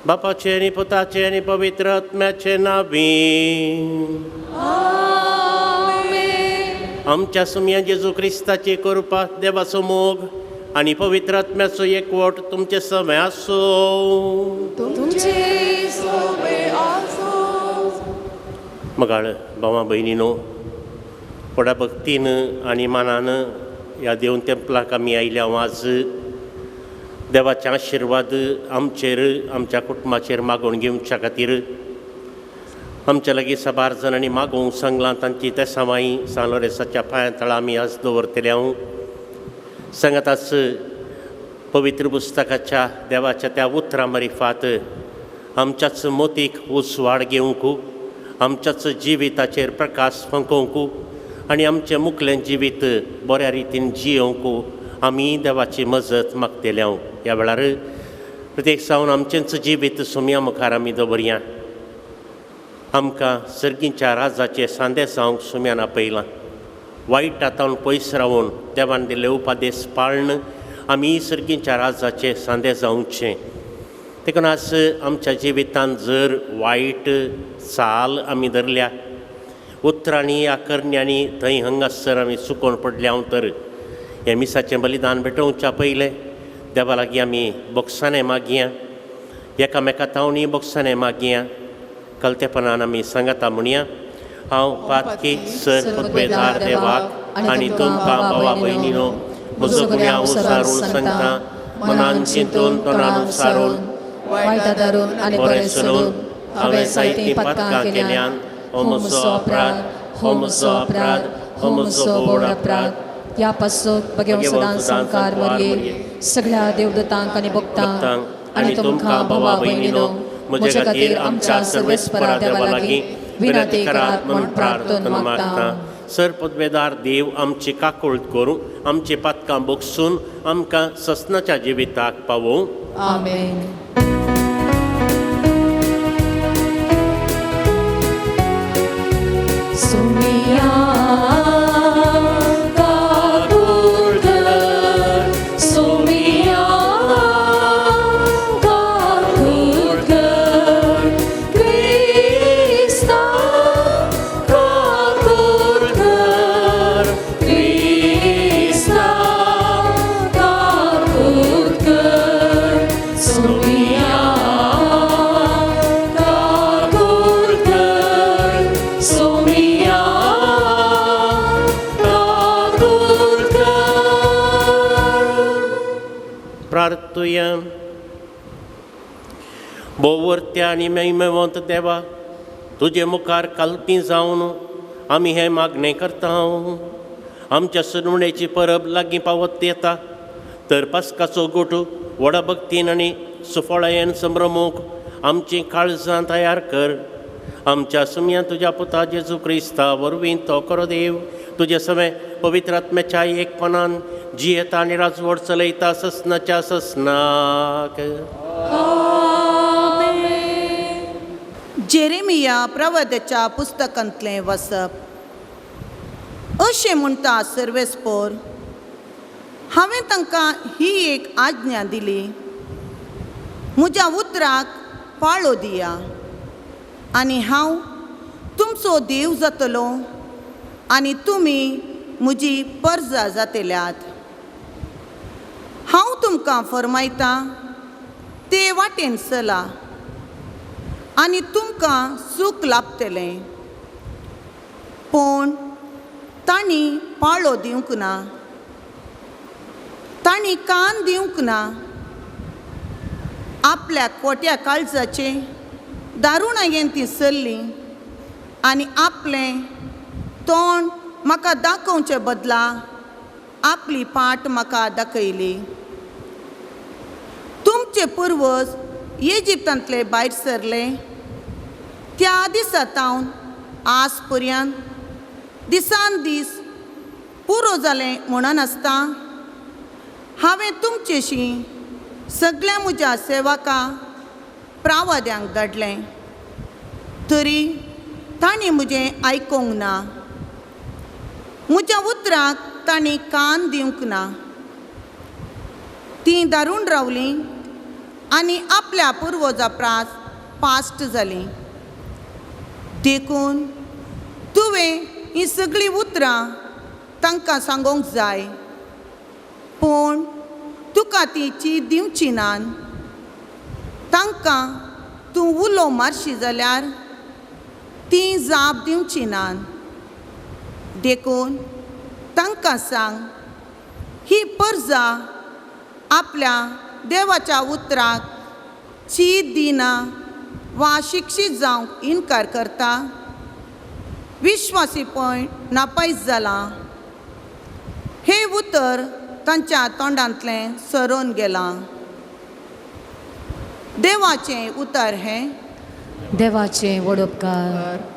बापाचे आनी पुताचे आनी पवित्र आत्म्याचे नांवी. आमच्या सुमया जेजू क्रिस्ताची कृपा, देवाचो मोग आनी पवित्र आत्म्याचो एकवट तुमचे समें आसूं. मगाळ भावा भयणीनो, व्हडा भक्तीन आनी मानान ह्या देव तेंपलाक आमी आयल्या. आज देवाचे आशिर्वाद आमचेर, आमच्या कुटुंबाचेर मागोवन घेवच्या खातीर आमच्या लागीं साबार जाणांनी मागोवंक सांगलां. तांची तेसांवाई सान लोरेंसाच्या पांयां तळा आमी आज दवरतले. हांव सांगाताच पवित्र पुस्तकाच्या देवाच्या त्या उतरां मारिफात आमच्याच मोतीक उजवाड घेवंक, आमच्याच जिविताचेर प्रकाश फांकोवंक आनी आमचें मुखलें जिवीत बऱ्या रितीन जियोवंक आमी देवाची मजत मागतले. हांव ह्या वेळार प्रत्येक सावन आमचेंच जिवीत सुमया मुखार आमी दवरया. आमकां सर्गीच्या राजाचे सांदे जावंक सुम्यान आपयलां. वायट आतां पयस रावून देवान दिल्ले उपदेश पाळन आमी सर्गीच्या राजाचे सांदे जावचें. देखून आज आमच्या जिवितांत जर वायट चाल आमी धरल्या, उतरांनी या करण्यांनी थंय हांगासर आमी चुकोवन पडल्या तर हें मिसाचें बलिदान भेटोवच्या पयलें देवा लागीं आमी बोगसाणें मागया, एकामेका तावणी बोगसाणें मागया. कलतेपणान आमी सांगाता म्हणया, हांव पातकी सर पदवेदार देवाक आनी तुमकां भावा भयणीनो म्हजो गुन्यांव सारून सांगता, मनान चिंतून तोंडान सारून वायटां धरून आनी बरें सोडून हांवें जायतीं पातकां केल्यान. हो म्हजो अपराध, हो म्हजो अपराध, हो म्हजो व्हड अपराध. ह्या पासून भगेव सदां संकार मरये सगळ्या देवदतांक आनी भक्तांक आनी तुमकां भावा भयणीनो म्हजे खातीर आमच्या सर्वेस्परा देवा लागीं विनंती करात म्हूण प्रार्थना मागता. सर पदवेदार देव आमची काकूळट करूं, आमची पातकां बोगसून आमकां ससनाच्या जिविताक पावोवं. आमेन. सुमिया काकूळ कर, सुमिया काकूळ कर, क्रिस्ता काकूळ कर, क्रिस्ता काकूळ कर, सुमिया काकूळ कर, सुमिया काकूळ कर. प्रार्थुया. भोवरत्या आनी मेवंत देवा, तुजे मुखार कालती जावन आमी हें मागणें करता. आमच्या सुनावणेची परब लागीं पावत येता तर पास्काचो गोटू व्हडा भक्तीन आनी सुफळायेन संभ्रमूंक आमचीं काळजां तयार कर. आमच्या सुमया तुज्या पुता जेजू क्रिस्ता वरवीं तो करो देव तुजे समें पवित्र आत्म्याच्या एकपणान जियेता आनी राजवट चलयता ससनाच्या ससनाक. जेरेमिया प्रवादाच्या पुस्तकांतलें वसप. अशें म्हणटा सर्वेस्पोर, हांवें तांकां ही एक आज्ञा दिली, म्हज्या उतराक पाळो दिया आनी हांव तुमचो देव जातलो आनी तुमी म्हजी परजा जातल्यात. हांव तुमकां फरमायतां ते वाटेन चला आनी तुमकां सूख लाभतलें. पूण तांणी पाळो दिवंक ना, तांणी कान दिवंक ना. आपल्या कोट्या काळजाचे दारुणायेन ती चल्लीं आनी आपलें तोंड म्हाका दाखोवचे बदला आपली पाट म्हाका दाखयली. तुमचे पुर्वज इजिप्तांतले भायर सरले त्या दिसा तावन आज पर्यंत दिसान दीस पुरो जालें म्हणून आसता हांवें तुमचेशी सगळ्या म्हज्या सेवकां प्रावाद्यांक धाडलें, तरी तांणी म्हजें आयकूंक ना, म्हज्या उतराक तांणी कान दिवंक ना. तीं दारून रावलीं आनी आपल्या पुर्वजा प्रास पास्ट जालीं. देखून तुवें हीं सगळीं उतरां तांकां सांगोंक जाय, पूण तुका ती चीत दिवची नान. तांकां तूं उलो मारशी जाल्यार ती जाप दिवची नान. देखून तांकां सांग, ही परजा आपल्या देवाच्या उतराक चीत दिना वा शिक्षीत जावंक इनकार करता. विश्वासीपण नापायस जालां. हें उतर तांच्या तोंडांतलें सरोन गेलां. देवाचें उतर हें. देवाचें व्हड उपकार.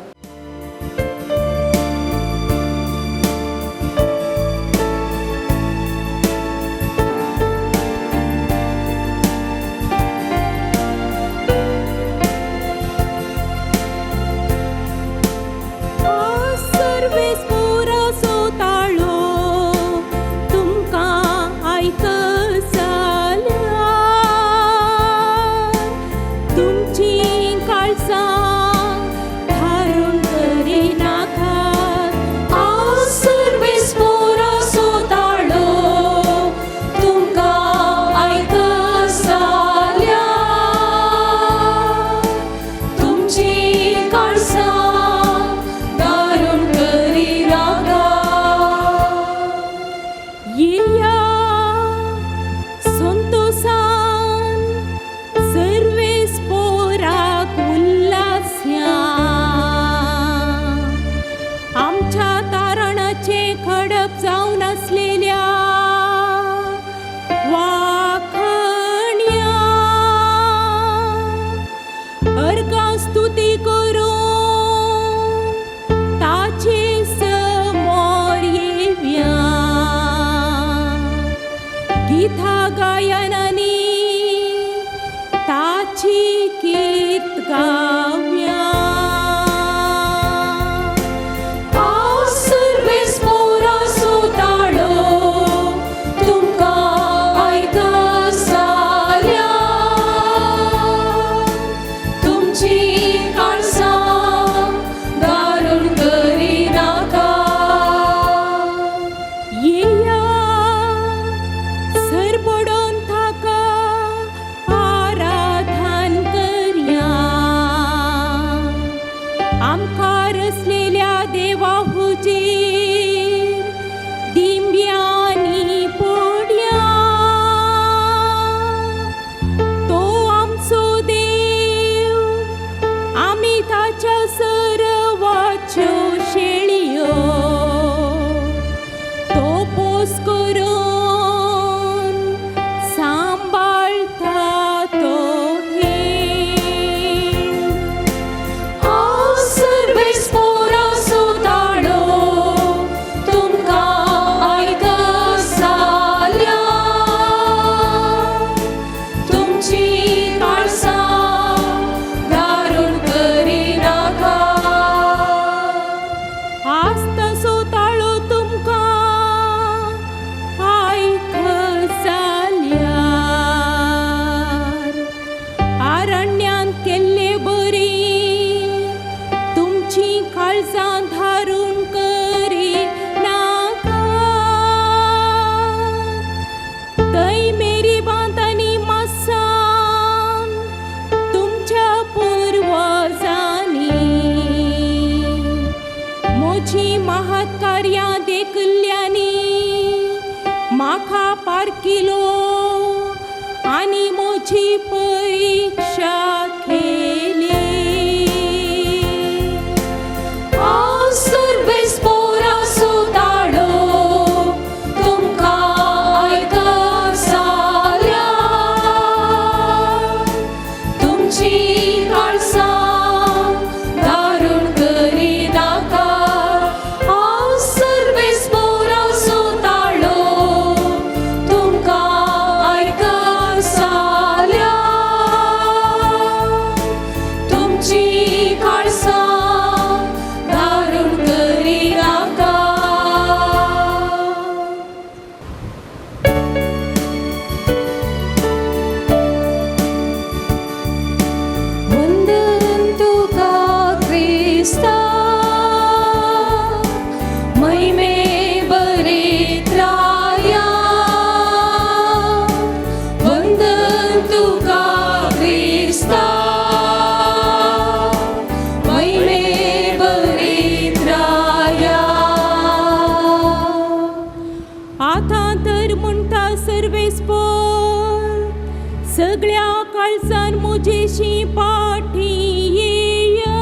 काळजान मुजेशी पाठी येया,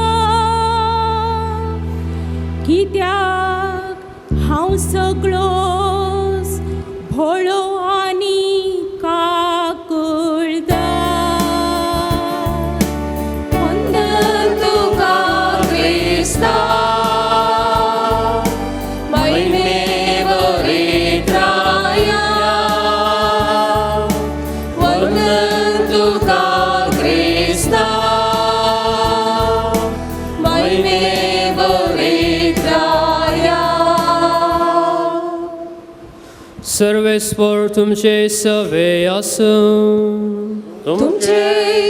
कित्याक हांव सगळोच भोळो आनी काकुळदार. वंदन तुका क्रिस्ता, महिमे वरेत्राया. वंदन तुका क्रिस्ता, महिमे वरेत्राया. सर्वेस्पर तुमचे सवे आसूं. तुमचे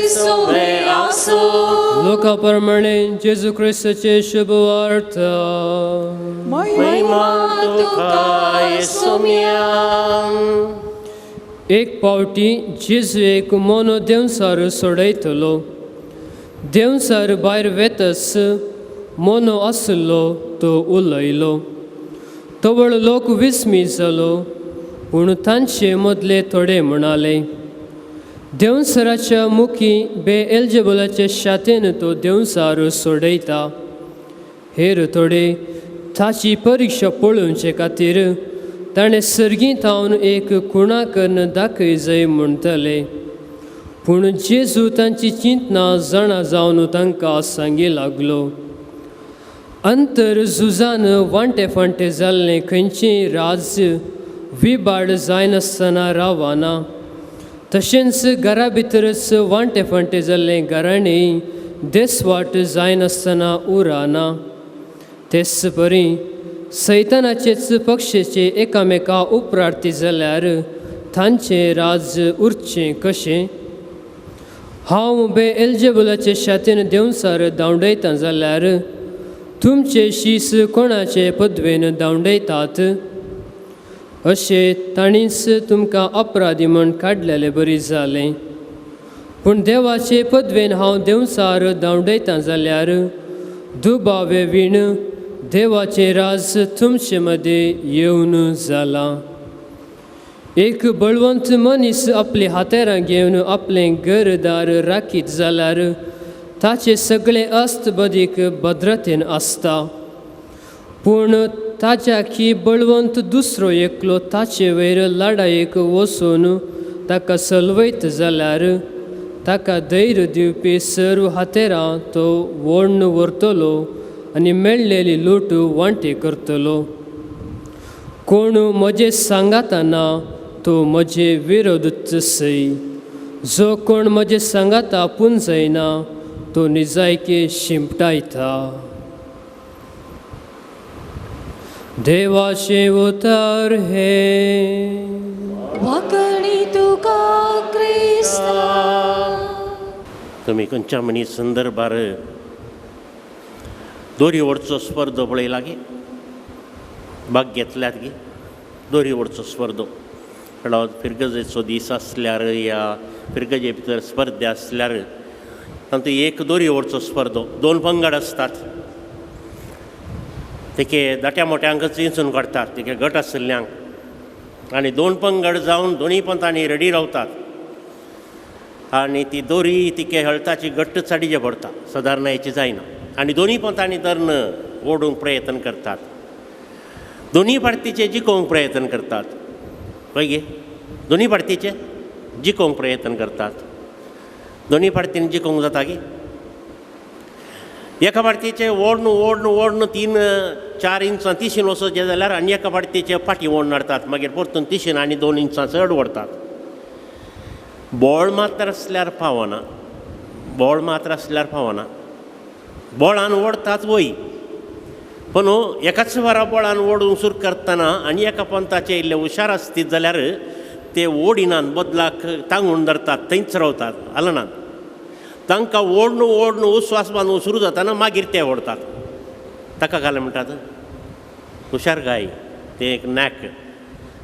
सोवे आसूं. लोका प्रमाणे जेजू क्रिस्ताचे शुभ वार्ता. महिमा तुका येसुम्या. एक पावटी जेजू एक मोनो देंवसार सोडयतलो. देंवसार भायर वेतच मोनो आसलो तो उलयलो. तवळ लोक विस्मी जालो, पूण तांचे मदले थोडे म्हणाले, देंवसराच्या मुखी बे एल्जेबलाच्या शातेन तो देंवसार सोडयता. हेर थोडे ताची परिक्षा पळोवचे खातीर ताणें सर्गीं थावन एक खुणा कन्न दाखय जाय म्हणटले. पूण जेजू तांची चिंतना जाणा जावन तांकां सांगी लागलो, अंतर झुजान वांटे फांटे जाल्लें खंयचेंय राज्य विबाड जायनासतना रावना. तशेंच घरा भितरच वांटे फांटे जाल्लें घराणें देसवाट जायनासतना उरना. तेच परी सैतानाचेच पक्षेचे एकामेका उपरार्ती जाल्यार तांचें राज्य उरचें कशें? हांव बे एल्जेबलाचे शातेन देंवसार धांवडयता जाल्यार तुमचे शीस कोणाचे पदवेन धांवडयतात? अशें तांणीच तुमकां अपराधी म्हण काडलेले बरी जालें. पूण देवाचे पदवेन हांव देंवसार धांवडयता जाल्यार दुबावे वीण देवाचें राज तुमचे मदें येवन जालां. एक बळवंत मनीस आपली हातेरां घेवन आपलें घरदार राखीत जाल्यार ताचें सगळें अस्त बदीक भद्रतेन आसता. पूण ताच्या की बळवंत दुसरो एकलो ताचे वयर लडायेक वचून ताका सलवयत जाल्यार ताका धैर्य दिवपी सर्व हातेरां तो वोण्ण व्हरतलो आनी मेळ्ळेली लूट वांटे करतलो. कोण म्हजे सांगाता तो म्हजे विरोधच सय, जो कोण म्हजे सांगाता पुंजयना तो निजायके शिंपटायता. देवाचें उतर हें. वाकणी तुका क्रिस्ता. तुमी खंयच्या म्हणी संदर्भार दोरी ओडचो स्पर्धो पळयला गे? भाग घेतल्यात गे? दोरी ओडचो स्पर्धो म्हणल्यार फिरगजेचो दीस आसल्यार या फिरगजे भितर स्पर्धे आसल्यार तातूंत एक दोरी ओडचो स्पर्धो, दोन पंगड आसतात. तेके दाट्या मोट्यांक चिंचून काडटात, तेके गट आशिल्ल्यांक, आनी दोन पंगड जावन दोनूय पंतांनी रेडी रावतात आनी ती दोरी तिके हळताची घट्ट चाडीचे पडटा, सदारणायची जायना, आनी दोनूय पंतांनी धरून ओडूंक प्रयत्न करतात, दोनूय पार्टीचे जिखोवंक प्रयत्न करतात. पळय गे, दोनूय पार्टीचे जिखोवंक प्रयत्न करतात. दोनूय पार्टीन जिखोवंक जाता गे? एका पार्टीचे ओडन ओडन ओडन 3-4 इंचां तिशीन वचोवचें जाल्यार आनी एका पार्टीचे फाटीं ओडून हाडटात, मागीर परतून तिशीन आनी 2 इंचां चड ओडटात. बोळ मात्र आसल्यार पावना, बोळ मात्र आसल्यार पावना. बोळान ओडटात वय, पूण एकाच वारा बोळान ओडूंक सुरू करतना आनी एका पंथाचे इल्ले हुशार आसतीत जाल्यार ते ओडिनात, बदलाक तांगून धरतात, थंयच रावतात, हालनात. तांकां ओडन ओडन उस्वास बांदून सुरू जाताना मागीर ते ओडटात. ताका घालें म्हणटात हुशार गाय, तें एक नॅक.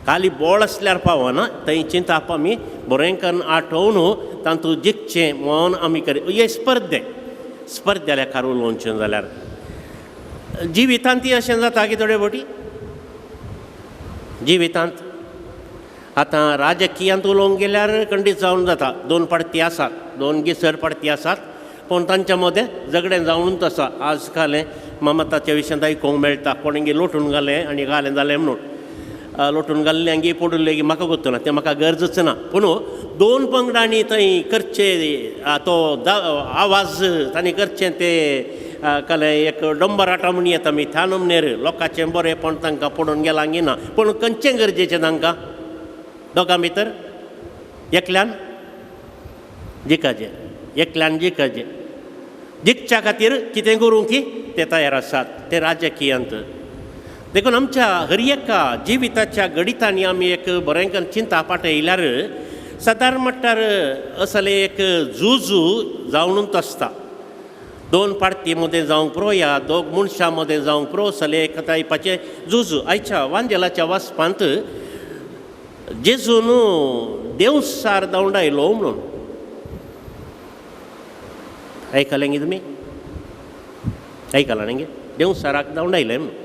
खाली बोळ आसल्यार पावना, थंय चिंताप आमी बरें करून आठोवन तातूंत जिखचें म्हूण आमी करी. हे स्पर्धे स्पर्धे लेखार उलोवचें जाल्यार जिवितांत ती अशें जाता की थोडे फावटी जिवितांत आतां राजकीयांत उलोवंक गेल्यार खंडीत जावन जाता, दोन पार्टी आसात, दोन गिसर पार्टी आसात, पूण तांच्या मदें झगडें जावनूच आसा. आज कालें ममताच्या विशयांत आयकूंक मेळटा, कोणें लोटून घालें आनी घालें जालें म्हणून, लोटून घाल्लें आनी पडुल्लें म्हाका गोत्तू ना, तें म्हाका गरजच ना. पूण दोन पंगडांनी थंय करचे तो आवाज तांणी करचें तें कालें एक डंबराटा म्हण येता आमी त्या नमनेर लोकांचें बरेंपण तांकां पडून गेलां ना. पूण खंयचें गरजेचें तांकां दोगां भितर एकल्यान जिखाचें, एकल्यान जिखाचें, जिखच्या खातीर कितें करूंक की ते तयार आसात ते राजकीयांत. देखून आमच्या हर एका जिविताच्या गणितांनी आमी एक बरें चिंता पाटयल्यार सादारण म्हटल्यार असलें एक झुजू जावनूच आसता. दोन पार्टी मदें जावंक पुरो ह्या दोग मनशां मदें जावंक पुरो असलें एक टायपाचें झुजू. आयच्या वांजेलाच्या वाचपांत जेजून देवसार धांवडायलो म्हणून आयकलें गे तुमी? आयकलां न्ही गे? देवसाराक धांवडायलें म्हणून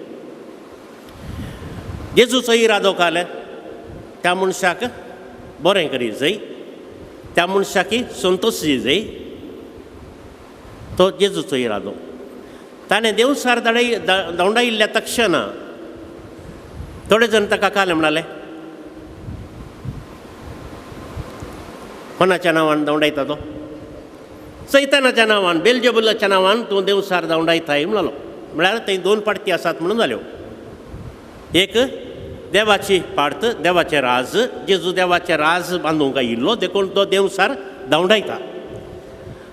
जेजूचो इरादो काले त्या मनशाक बरें करी जाय, त्या मनशाक संतोश जाय, तो जेजूचो इरादो. ताणें देवसार धांवडायिल्ल्या तक्षणा थोडे जण ताका कालें म्हणाले, कोणाच्या नांवान धांवडायता तो? सैतानाच्या नांवान, बेलजेबुलाच्या नांवान तूं देवसार धांवडायताय म्हणालो. म्हळ्यार थंय दोन पार्टी आसात म्हणून जाल्यो, एक देवाची पार्ट, देवाचें राज, जेजू देवाचें राज बांदूंक आयिल्लो देखून तो देवसार धांवडायता,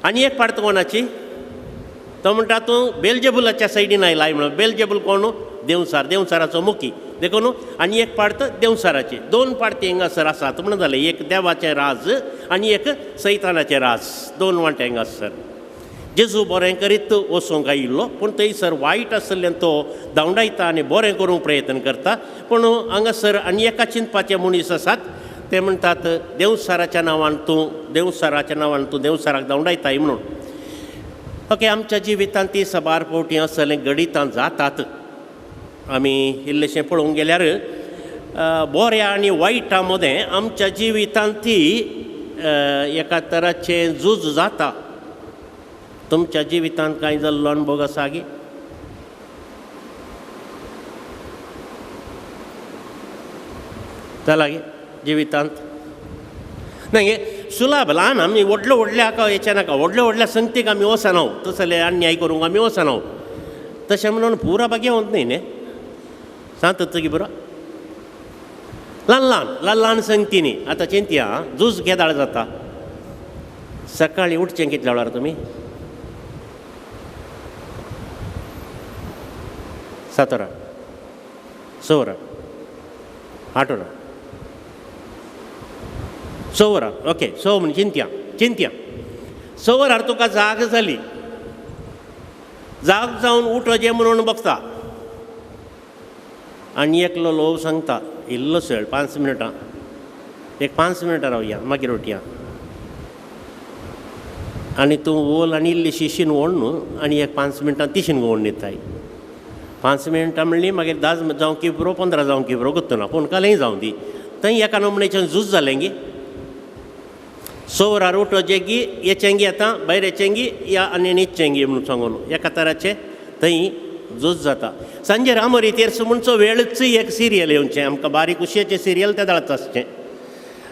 आनी एक पार्ट कोणाची? तो म्हणटा तूं बेलजेबुलाच्या सायडीन आयलाय म्हणून. बेलजेबूल कोण? देवसार, देवसाराचो मुखी देखून. आनी एक पार्ट देवसाराची. दोन पार्टी हांगासर आसात म्हणून जालें, एक देवाचें राज आनी एक सैतानाचें राज, दोन वांटे हांगासर. जेजू बरें करीत वचूंक आयिल्लो पूण थंयसर वायट आशिल्ल्यान तो धांवडायता आनी बरें करूंक प्रयत्न करता. पूण हांगासर आनी एका चिंतपाचे मनीस आसात, ते म्हणटात देवसाराच्या नांवान तूं, देवसाराच्या नांवान तूं देवसाराक धांवडायताय म्हणून. ओके, आमच्या जिवितांत ती साबार फावटी असलें गणितां जातात. आमी इल्लेशें पळोवंक गेल्यार बऱ्या आनी वायटा मदें आमच्या जिवितांत ती एका तराचें झूज जाता. तुमच्या जिवितांत कांय जाल्लो अणभव आसा गी? जाला गे जिवितांत? ना गे सुलाभ ल्हान आमी व्हडल्या व्हडल्या हेच्या नाका, व्हडल्या व्हडल्या संगतीक आमी वचना, तसले अन्याय करूंक आमी वचना, तशें म्हणून पुरा भाग्यवंत न्ही न्ही सांगतात की बरो ल्हान ल्हान ल्हान ल्हान संगतींनी. आतां चिंतया झूज केदाळ जाता? सकाळीं उठचें कितल्या वेळार तुमी? 7 वरां, 6 वरां, 8 वरां, 6 वरां. ओके, 6 म्हण चिंतया चिंतया 6 वरार तुका जाग जाली, जाग जावन उठोचें म्हणून बगता आनी एकलो लोव सांगता इल्लो वेळ 5 मिनटां, एक 5 मिनटां रावया मागीर उठया, आनी तूं ओल आनी इल्लीशी शिनवण न्हू आनी एक 5 मिनटां ती शिनवण न्हिताय. 5 मिनटां म्हणली मागीर 10 जावं की पुरो, 15 जावं की पुरो, गोत्तू ना, पूण कालय जावं दी. थंय एका नमणेचें झूज जालें गी. 6 वरार उठोचें गी येचेंगी आतां भायर येचेंगी या आनी न्हिदचेंगी म्हणून सांगून एका तराचें थंय झूज जाता. सांजे रामोरी तेर्स म्हणचो वेळच एक सिरियल येवचें आमकां, बारीक उशेचें सिरियल ते दाळत आसचें.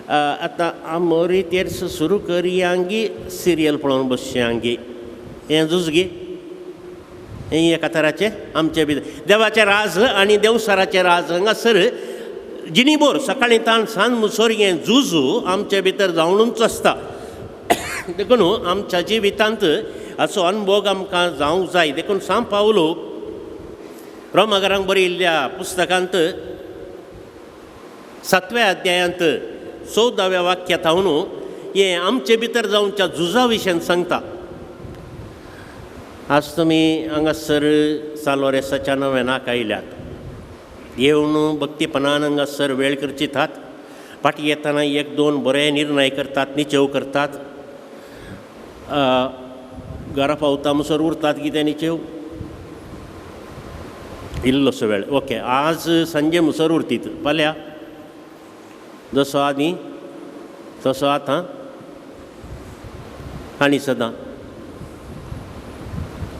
आतां आमोरी तेर्स सुरू करयांगी सिरियल पळोवन बसचें हें झूज गी, हें एका तराचें आमचें भितर देवाचें राज आनी देवसाराचें राज हांगासर जिनीबोर सकाळीं तान सांज मुसोर हें झुजू आमचे भितर जावनूच आसता. देखून आमच्या जिवितांत हाचो अनभोग आमकां जावंक जाय. देखून सांत पावलो रोमागरांक बरयिल्ल्या पुस्तकांत 7व्या अध्यायांत 14व्या वाक्यांत हांव हें आमचे भितर जावच्या झुजा विशयान सांगता. आज तुमी हांगासर सालोरेसाच्या नव्यानाक आयल्यात, येवन भक्तीपणान हांगासर वेळ करचितात, फाटीं येतना 1-2 बरे निर्णय करतात, निचेव करतात, घरा पावता म्हणसर उरतात कितें निचेव इल्लोसो वेळ. ओके, आज सांजे मुसर उरतीत फाल्यां जसो आदी तसो आतां आनी सदां.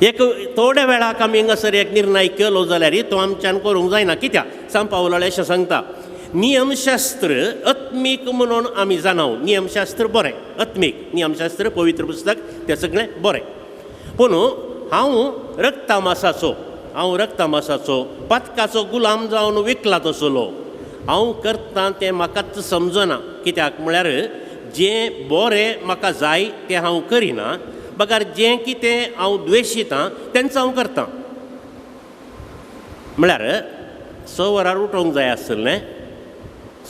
एक थोड्या वेळाक आमी हांगासर एक निर्णय केलो जाल्यार तो आमच्यान करूंक जायना. कित्याक सांत पावल अशें सांगता, नियमशास्त्र आत्मीक म्हणून आमी जाणाव. नियमशास्त्र बरें, आत्मीक नियमशास्त्र पवित्र पुस्तक तें सगळें बरें, पूण हांव रक्तामासाचो, हांव रक्तामासाचो पातकाचो गुलाम जावन विकला तसलो. हांव करतां तें म्हाकाच समजना. कित्याक म्हळ्यार जें बरें म्हाका जाय तें हांव करिना, बगर जें कितें हांव द्वेशितां तेंच हांव करतां. म्हळ्यार 6 वरार उठोवंक जाय आसलें,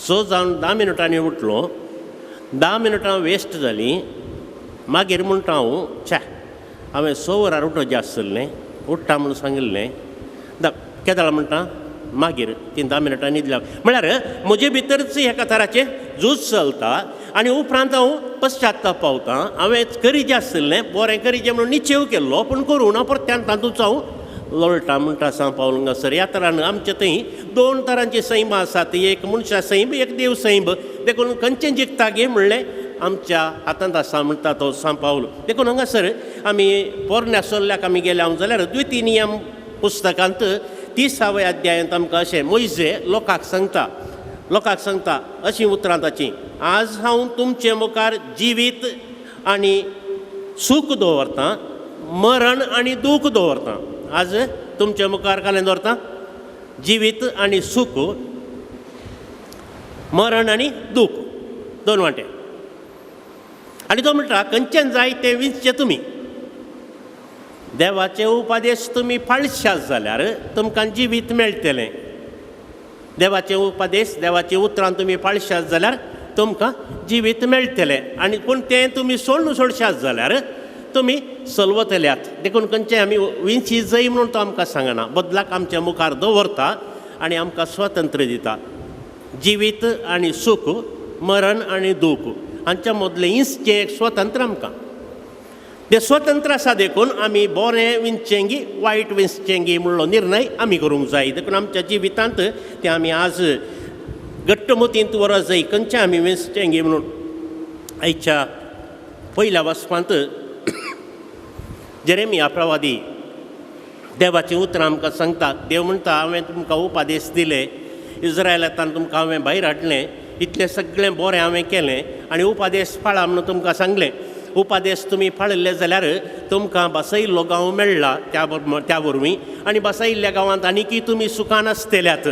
6 जावन 10 मिनटांनी उठलो, 10 मिनटां वेस्ट जालीं. मागीर म्हणटा हांव छे हांवें 6 वरार उठोवचें आसलें, उठ्ठा म्हणून सांगिल्लें. केदळा म्हणटा मागीर ती 10 मिनटां न्हिदल्या. म्हळ्यार म्हजे भितरच एका तराचें झूज चलता आनी उपरांत हांव पश्चाताप पावतां. हांवें करीचें आसलें बरें करीचें म्हणून निश्चेव केल्लो, पूण करूं ना, परत्यान तातूंत हांव लोळटा म्हणटा सांत पावल हांगासर. ह्या तरान आमचे थंय 2 तरांची सैमां आसात, एक मनशा सैम, एक देव सैम. देखून खंयचें जिखता गे म्हणलें आमच्या हातांत आसा म्हणटा तो सांत पावल. देखून हांगासर आमी पोरण्या सोल्ल्याक आमी गेल्या जाल्यार द्वितीय नियम पुस्तकांत 30व्या अध्यायांत आमकां अशें मोयजे लोकांक सांगता, लोकांक सांगता अशीं उतरां ताचीं, आज हांव तुमचे मुखार जिवीत आनी सूख दवरतां, मरण आनी दूख दवरतां. आज तुमचे मुखार कालें दवरतां जिवीत आनी सूख, मरण आनी दूख, 2 वांटे. आनी तो म्हणटा खंयच्यान जाय तें विंचचें तुमी. देवाचे उपदेश तुमी पाळशात जाल्यार तुमकां जिवीत मेळटलें. देवाचे उपदेश, देवाची उतरां तुमी पाळशात जाल्यार तुमकां जिवीत मेळटलें. आनी पूण तें तुमी सोडून सोडशात जाल्यार तुमी सलवतल्यात. देखून खंयचें आमी विंची जय म्हणून तो आमकां सांगना, बदलाक आमच्या मुखार दवरता आनी आमकां स्वातंत्र्य दिता. जिवीत आनी सूख, मरण आनी दूख हांच्या मदलें इंचचें एक स्वतंत्र आमकां. तें स्वतंत्र आसा देखून आमी बरें विंचेंगी वायट विंचेंगी म्हणलो निर्णय आमी करूंक जाय. देखून आमच्या जिवितांत तें आमी आज घट्ट मतींत व्हरत जाय, खंयचें आमी विंचेंगी म्हणून. आयच्या पयल्या वाचपांत जेरेमिया प्रवादी देवाचीं उतरां आमकां सांगता. देव म्हणटा हांवें तुमकां उपदेश दिले, इज्रायलांतल्यान तुमकां हांवें भायर हाडलें, इतलें सगळें बरें हांवें केलें आनी उपदेश पाळा म्हणून तुमकां सांगलें. उपदेश तुमी पाळिल्ले जाल्यार तुमकां बसयल्लो गांव मेळ्ळा त्या वरवीं, आनी बसयल्ल्या गांवांत आनीकय तुमी सुखान आसतल्यात.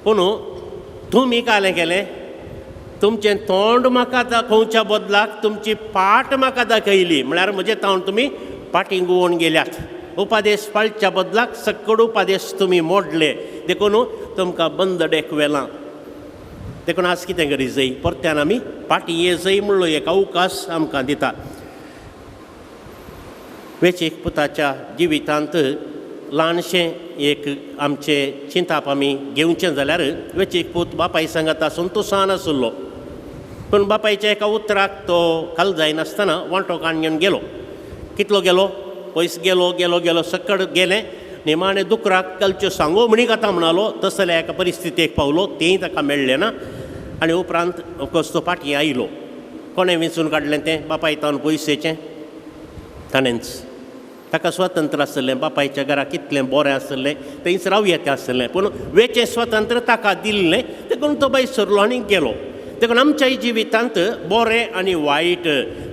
पूण तुमी कालें केलें, तुमचें तोंड म्हाका दाखोवच्या बदलाक तुमची पाट म्हाका दाखयली. म्हळ्यार म्हजें तावन तुमी पाटी गुवोवन गेल्यात. उपदेश पाळच्या बदलाक सक्कड उपदेश तुमी मोडले, देखून तुमकां बंदडेक व्हेलां. देखून आज कितें करी जाय, परत्यान आमी पाटी ये जाय म्हणलो एक अवकाश आमकां दिता. वेचीक पुताच्या जिवितांत ल्हानशें एक आमचें चिंताप आमी घेवचें जाल्यार वेचीक पूत बापाय सांगत आसून तो सान आशिल्लो, पूण बापायच्या एका उतराक तो खाल जायनासतना वांटो काण घेवन गेलो. कितलो गेलो, पयस गेलो गेलो गेलो, सक्कड गेलें. निमाणें दुकराक कलच्यो सांगो म्हणी कथा म्हणालो तसल्या एका परिस्थितीक पावलो, तेंय ताका मेळ्ळें ना. आनी उपरांत ऑफकोर्स तो फाटीं आयलो. कोणें वेंचून काडलें तें बापाय तावन पयशेचें ताणेंच. ताका स्वतंत्र आसलें, बापायच्या घरा कितलें बरें आसलें, थंयच रावया तें आसलें, पूण वेचें स्वतंत्र ताका दिल्लें देखून तो भायर सरलो आनी गेलो. देखून आमच्या जिवितांत बरें आनी वायट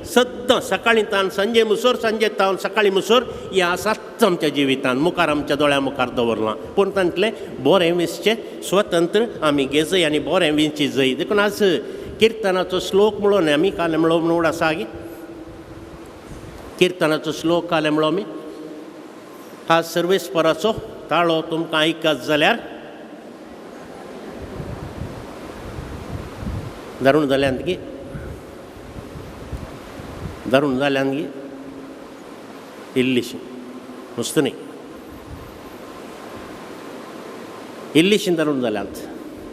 सद्दां सकाळीं तावन सांजे मुसर, सांजे तावन सकाळीं मुसर हें आसाच आमच्या जिवितांत, मुखार आमच्या दोळ्या मुखार दवरलां. पूण तांतलें बरें विंचचें स्वतंत्र आमी घेजय आनी बरें विंची जय. देखून आज किर्तनाचो श्लोक म्हणलो न्ही आमी काल म्हणलो म्हणून आसा गी किर्तनाचो श्लोक काल म्हणलो आमी, आज सर्वेस्पराचो ताळो तुमकां आयकत जाल्यार दारूण जाल्यान गी, दारूण जाल्यान गी इल्लीशी नुस्तं न्ही इल्लीशी दारूण जाल्यांत.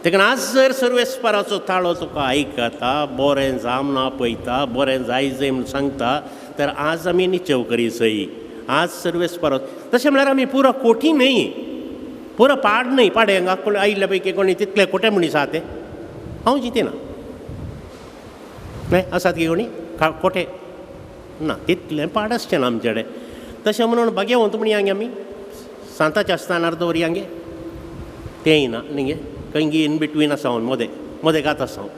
देखून आज जर सर्वेस्पराचो ताळो तुका आयकता, बरें जामना पळयता, बरें जाय जाय म्हूण सांगता, तर आज आमी निचेव करी जय. आज सर्वेस्पराचो तशें म्हळ्यार आमी पुरो कोटी न्हय, पुरो पाड न्हय, पाडे हांगा कोण आयिल्ल्या पैकी कोणी तितले कोटे मनीस आहा ते हांव चिंतिना. न्हय आसात गे कोणी कोठे ना तितलें पाड आसचें ना आमचे कडेन. तशें म्हणून भाग्यवंत म्हणया गे आमी सांताच्या स्थानार दवरया गे तेंय ना न्ही गे खंय इन बिटवीन आसा हांव मदें मदें गात आसा हांव.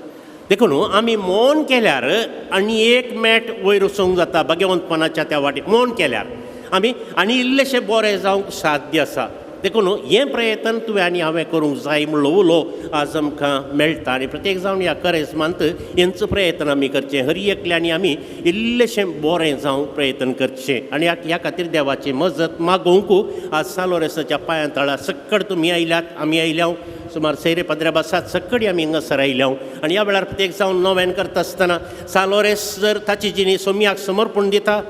देखून आमी मौन केल्यार आनी एक मेट वयर वचूंक जाता भाग्यवंतपणाच्या त्या वाटेक. मौन केल्यार आमी आनी इल्लेशें बरें जावंक साध्य आसा. देखून हें प्रयत्न तुवें आनी हांवें करूंक जाय म्हणलो उलो आज आमकां मेळटा. आनी प्रत्येक जावन ह्या करेजमांत हेंच प्रयत्न आमी करचें. हर एकल्यानी आमी इल्लेशें बरें जावंक प्रयत्न करचें आनी ह्या खातीर देवाची मजत मागोवंक आज सालोरेसाच्या पांयां तळा सक्कड तुमी आयल्यात आमी आयल्या सुमार सैरे पदऱ्या बसात सक्कडी आमी हांगासर आयल्या. आनी ह्या वेळार प्रत्येक जावन नव्यान करता आसतना सालोरेस जर ताची जिणी सोमयाक समर्पण दिता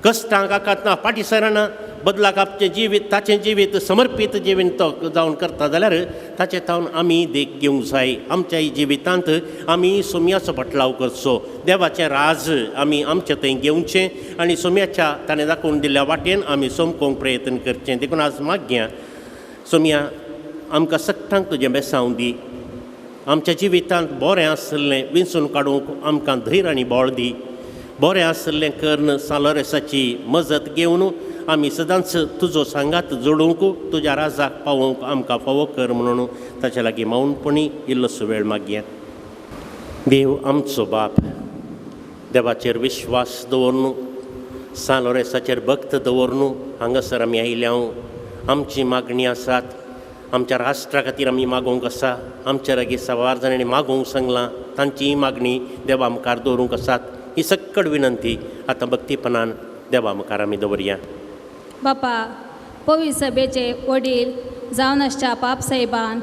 कश्टांक आकातना फाटीं सरना बदलाक आपचें जिवीत ताचें जिवीत समर्पीत जिवीत तो जावन करता जाल्यार ताचे तावन आमी देख घेवंक जाय. आमच्याय जिवितांत आमी सोमयाचो बदलाव करचो. देवाचें राज आमी आमचे थंय घेवचें आनी सोमयाच्या ताणें दाखोवन दिल्ल्या वाटेन आमी सोमकोवंक प्रयत्न करचें. देखून आज मागया सोमया आमकां सगटांक तुजें बेसांव दी. आमच्या जिवितांत बरें आसलें विंचून काडूंक आमकां धैर्य आनी बळ दी. बरें आसलें कर्ण सालोरेसाची मजत घेवन आमी सदांच तुजो सांगात जोडूंक तुज्या राजाक पावोवंक आमकां फावो कर म्हणून ताच्या लागीं मौनपणी इल्लोसो वेळ मागया. देव आमचो बाप देवाचेर विश्वास दवरनु सालोरेसाचेर भक्त दवरनु हांगासर आमी आयल्या. आमची मागणी आसात आमच्या राष्ट्रा खातीर आमी मागोवंक आसा. आमच्या लागीं साबार जाणांनी मागोवंक सांगलां तांचीय मागणी देवा मुखार दवरूंक आसात. ही सक्कड विनंती आतां भक्तीपणान देवा मुखार आमी दवरया. बापा पवी सभेचे वडील जावन आसच्या पापसाहेबान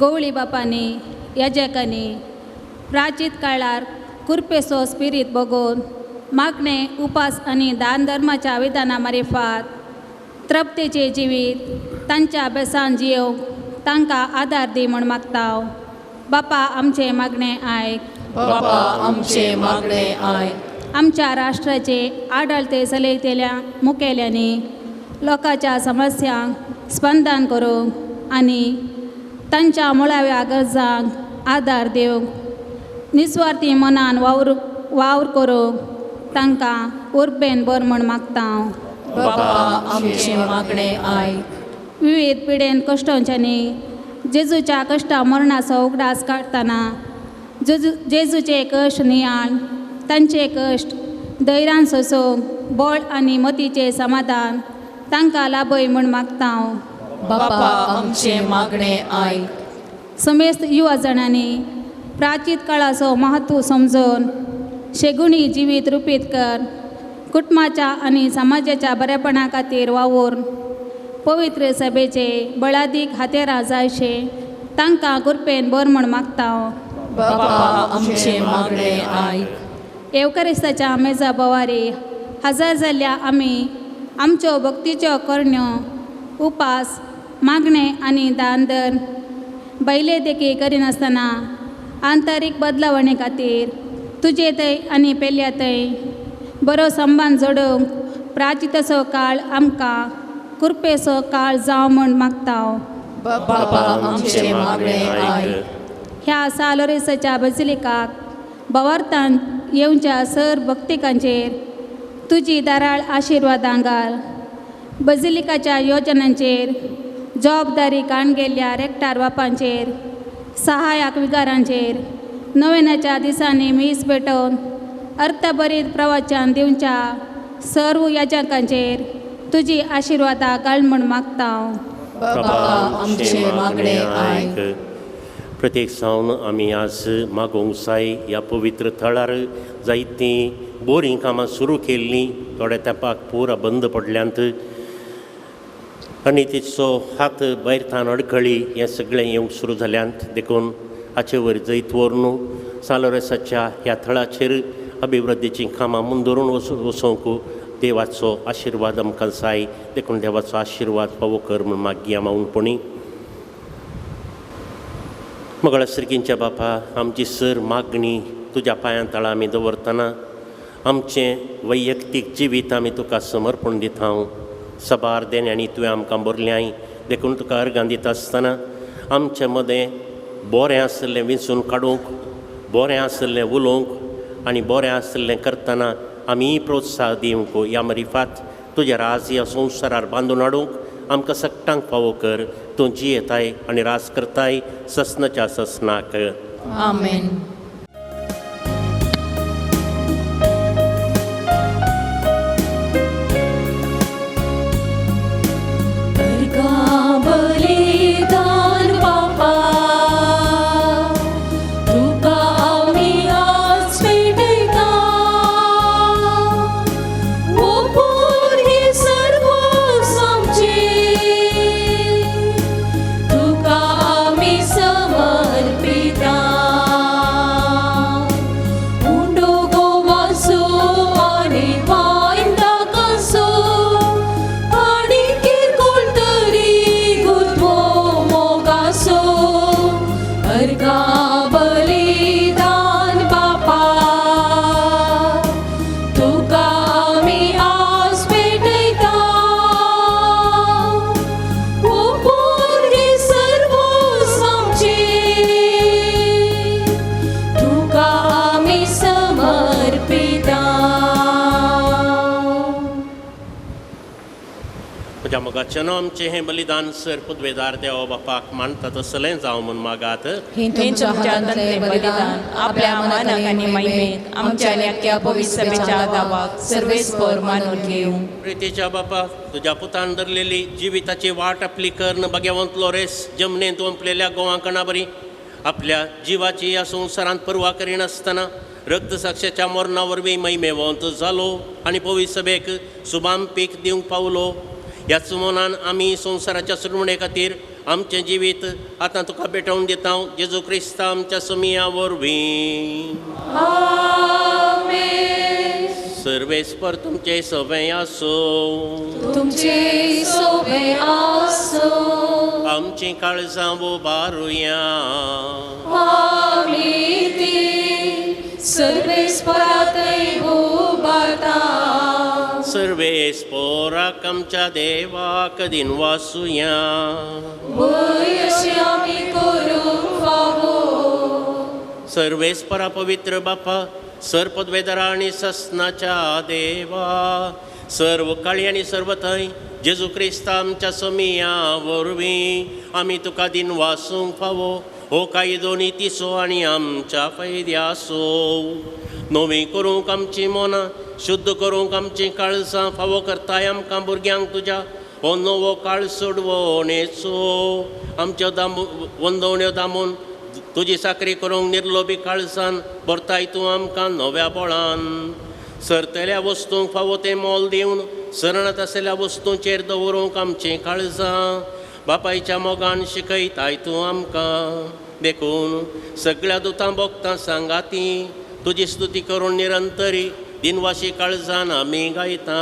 गवळी बापांनी याजकांनी प्राचीत काळार कुरपेसो स्पिरीत बगोवन मागणे उपास आनी दान धर्माच्या विधाना मारिफात तृप्तेचे जिवीत तांच्या अभ्यासान जियोवंक तांकां आदार दी म्हूण मागता. बापा आमचें मागणें आयक. बापा आमचें मागणें आयक. आमच्या राष्ट्राचे आडळते चलयतल्या मुखेल्यांनी लोकांच्या समस्यांक स्पंदन करूंक आनी तांच्या मुळाव्या गरजांक आदार दिवंक निस्वार्थी मनान वावर वावर करूंक तांकां उर्बेन बर म्हूण मागता. बापा आमचें मागणें आयक. विविध पिडेन कश्टांच्यांनी जेजूच्या कश्टा मरणाचो उगडास काडटना जेजूचे कश्ट नियाळ तांचे कश्ट धैर्यान सोंसूंक बळ आनी मतीचें समाधान तांकां लाभय म्हूण मागता. बापा आमचें मागणें आयक. समेस्त युवा जाणांनी प्राचीत काळाचो महत्व समजून शेगुणी जिवीत रुपीत कर कुटुंबाच्या आनी समाजाच्या बरेपणा खातीर वावूर पवित्र सभेचे बळादीक हातेरां जायशे तांकां कृपेन बर म्हूण मागता. बापा आमचें मागणें आयक. येवकारिस्ताच्या मेजा बोवारी हजर जाल्ल्या आमी आमच्यो भक्तीच्यो करण्यो उपास मागणें आनी दान धर्म बैले देखी करिनासतना आंतरीक बदलावणे खातीर तुजे थंय आनी पेल्या थंय बरो संबंद जोडूंक प्राचिताचो काळ आमकां कृपेचो काळ जावं म्हूण मागता. बापा आमचें मागणें आयक. ह्या सालोरेसाच्या बजिलिकाक भवार्थान येवच्या सर भक्तिकांचेर तुजी दाराळ आशिर्वादां घाल. बजिलिकाच्या योजनांचेर जबाबदारी काण गेल्ल्या रेक्टार बापांचेर सहायक विगारांचेर नव्याच्या दिसांनी मीस पेटोवन अर्थभरीत प्रवचन दिवच्या सर्व याजकांचेर तुजी आशिर्वादां घाल म्हूण मागता. बापा आमचें मागणें आयक. प्रत्येक सावन आमी आज मागोवंक जाय ह्या पवित्र थळार जायतीं बोरीं कामां सुरू केल्लीं थोड्या तेंपाक पुरा बंद पडल्यांत आनी तिचो हात भायर थावन अडखळी हें सगळें येवंक सुरू जाल्यांत. देखून हाचे वयर जैत व्हरून सालोरेसाच्या ह्या थळाचेर अभिवृद्धीचीं कामां मुंदरून वचोवंक देवाचो आशिर्वाद आमकां जाय. देखून देवाचो आशिर्वाद फावो कर म्हूण मागया मावनपणी. मगळा सिरकींच्या बापा आमची सर मागणी तुज्या पांयां तळा आमी दवरतना आमचें वैयक्तीक जिवीत आमी तुका समर्पण दिता. सबार देण्यांनी तुवें आमकां बरल्याय देखून तुका अर्गां दिता आसतना आमचे मदें बरें आशिल्लें विंचून काडूंक, बरें आशिल्लें उलोवंक आनी बरें आशिल्लें करतना आमी प्रोत्साह दिवंक ह्या मरिफात तुज्या राज ह्या संवसारार बांदून हाडूंक आमकां सगटांक फावो कर. तूं जियेताय आनी राज करताय ससनाच्या ससनाक. आमेन. मोगाचें आमचें हें बलिदान सर पुदवेदार देवा बापाक मानता तसलें जावं म्हूण मागात. हें तुमच्या हातांतलें बलिदान आपल्या मानाक आनी महिमेक आमच्या अख्ख्या पवित्र सभेच्या दावाक सर्वेस्पर मानून घेवं. प्रितीच्या बापा, तुज्या पुतान धरलेली जिविताची वाट आपली कर्ण बगेवंतलो रेस जमनींत ओंपलेल्या गोवांकणा बरी आपल्या जिवाची ह्या संवसारांत पर्वा करिनासतना रक्तसाक्षाच्या मरणा वरवीं महिमेवंत जालो आनी पवित्र सभेक सुबाम पीक दिवंक पावलो. ह्याच मनान आमी संवसाराच्या सुरवणे खातीर आमचें जिवीत आतां तुका भेटोवन दिता जेजू क्रिस्ता आमच्या समिया वरवीं. सर्वेस्पर तुमचें सवें आसूं. तुमचें सवें आसूं. आमचीं काळजां उबारुया. आमी ती सर्वेस्परा थंय उबारता. सर्वेस्पोराक आमच्या देवाक दिनवासुया. वय अशें आमी करूंक फावो. सर्वेस्परा पवित्र बापा, सर पदवेदारा आनी ससनाच्या देवा, सर्व काळी आनी सर्व थंय जेजू क्रिस्ता आमच्या समिया वरवीं आमी तुका दिनवासूंक फावो. हो कायदो नितीचो आनी आमच्या फायद्याचो. नवी करूंक आमची मनां, शुद्ध करूंक आमचीं काळजां फावो करताय आमकां भुरग्यांक तुज्या हो नवो काळ सोडवणेचो. आमच्यो दामू वंदवण्यो दामून तुजी साकरी करूंक निर्लोबी काळजान भरताय तूं आमकां नव्या बळान. सरतल्या वस्तूंक फावो तें मोल दिवन सरणात आसलेल्या वस्तूंचेर दवरूंक आमचीं काळजां बापायच्या मोगान शिकयताय तूं आमकां. देखून सगळ्या दुतां भोगतां सांगाती तुजी स्तुती करून निरंतरी दिनवाशी काळजान आमी गायता.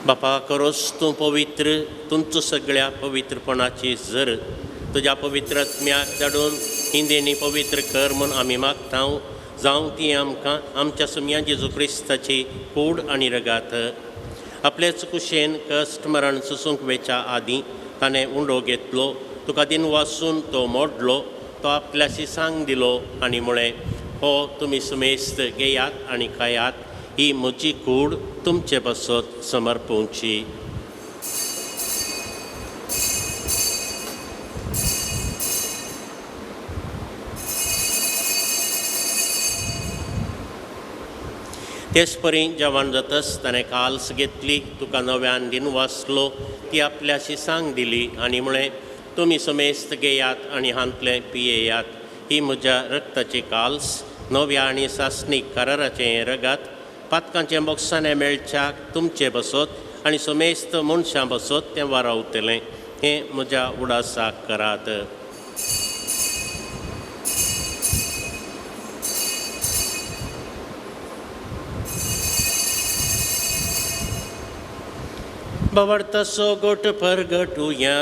बापा करोस तूं पवित्र तुमचो सगळ्या पवित्रपणाची जर तुज्या पवित्र आत्म्याक धाडून हिंदेनी पवित्र कर म्हूण आमी मागता. जावं ती आमकां आमच्या सुमया जेजू क्रिस्ताची कूड आनी रगात. आपलेच कुशेन कश्ट मरण सोसूंक वेच्या आदीं ताणें उंडो घेतलो, तुका दिन वासून तो मोडलो, तो आपल्याशी सांग दिलो आनी म्हळें, हो तुमी सुमेस्त घेयात आनी खायात. ही म्हजी कूड तुमचे पासत समर्पोवची. तेच परी जेवण जातच ताणें काल्स घेतली, तुका नव्यान दिनवासलो, ती आपल्या शिसांक दिली आनी म्हळें, तुमी समेस्त घेयात आनी हांतलें पियेयात. ही म्हज्या रक्ताची काल्स, नव्या आनी सासणीक कराराचें रगत, पातकांचें बोगसाणें मेळच्याक तुमचें बसत आनी समेस्त मनशां बसत तें वारावतलें. हें म्हज्या उडासाक करात. बावडतासो गोट परगटुया.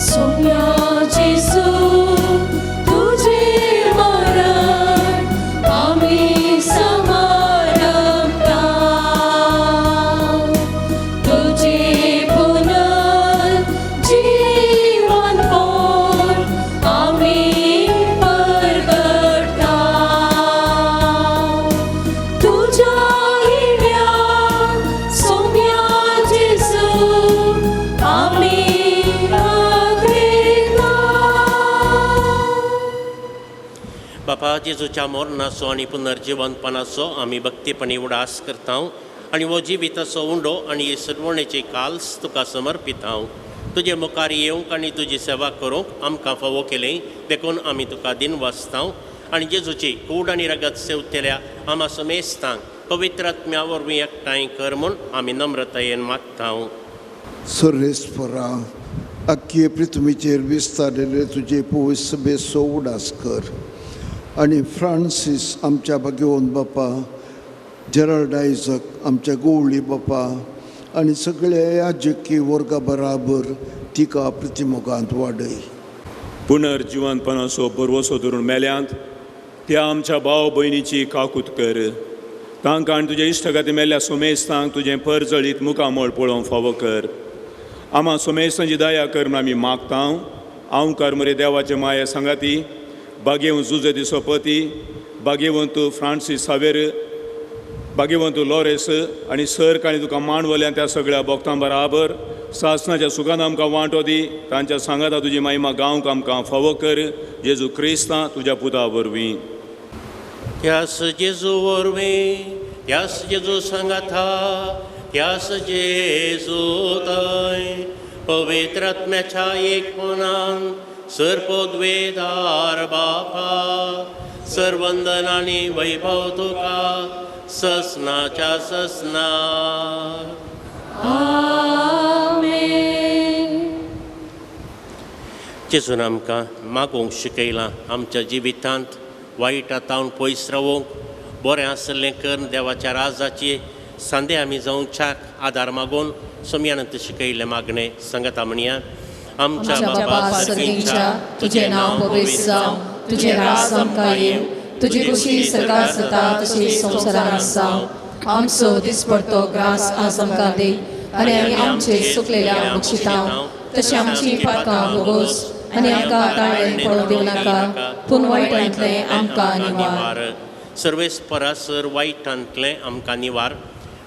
सोम्या जेजू तुझे मरण आमी समर्पता, तुझे पुनर्जीवन पोर आमी परगटता, तुझ्या हिरव्या सोम्या जेजू आमी आग्रेता. बापा, जेजूच्या मरणाचो आनी पुनर्जिवनपणाचो आमी भक्तीपणी उडास करता आनी हो जिविताचो उंडो आनी ही सरवणेची काल्स तुका समर्पिता. तुजे मुखार येवंक आनी तुजी सेवा करूंक आमकां फावो केली देखून आमी तुका दिनवासता आनी जेजूची कूड आनी रगत सेवतल्या आमा समेस्तांक पवित्र आत्म्या वरवीं एकठांय कर म्हूण आमी नम्रतायेन मागता. सर्वेस्परा, अख्खे पृथ्वीचेर विस्तारलेले तुजे पवित्र सभेचो उडास कर आनी फ्रांसीस आमच्या भाग्यवंत बापा, जेराल्ड आयजक आमच्या गोवळी बापा आनी सगळ्या याजकी वर्गा बराबर तिका प्रतिमुखांत वाडय. पुनर्जिवनपणाचो भरवसो धरून मेल्यांत त्या आमच्या भाव भयणीची काकूत कर. तांकां आनी तुज्या इश्टगाती मेल्ल्या सोमेस्तांक तुजें परजळीत मुखामळ पळोवंक फावो कर. आमा सोमेस्तांची दया कर म्हूण आमी मागता. आंवकार मरे देवाचे माये सांगाती बागेवंत जुजे दिसोपती, बागेवंत फ्रांसीस सावेर, बागेवंत लॉरेस आनी सर काणी तुका मांडवल्या त्या सगळ्या भक्तां बराबर सासनाच्या सुखान आमकां वांटो दी. तांच्या सांगाता तुजी महिमा गावंक आमकां फावो कर. जेजू क्रिस्ता तुज्या पुता वरवीं. त्यास जेजू वरवीं, त्यास जेजू सांगाता, त्यास जेजू थंय पवित्र आत्म्याच्या एकपणान सर्पोद्वेदार बापा, सर्वंदन आनी वैभव तुका ससनाच्या ससना. आमेन. जेजून आमकां मागूंक शिकयलां आमच्या जिवितांत वायटा तावन पयस रावूंक, बरें आसलें करून देवाच्या राजाची सांदे आमी जावच्याक आदार मागून सोमयानंत शिकयल्लें मागणें सांगता म्हणया. आमच्या बापा सर्गींच्या, तुजें नांव पवित्र जावं, तुजें राज आमकां येवं, तुजी खुशी सरकार जाता तशी संवसारांत जावं. आमचो दिसपडतो ग्रास आज आमकां दी आनी आमी आमचे सुकलेल्या बक्षितां तशें आमची पातकां भोगोस आनी आमकां ताळें पडूंक दिवं नाका, पूण वायटांतलें आमकां निवार. सर्वेस्परासर वायटांतलें आमकां निवार.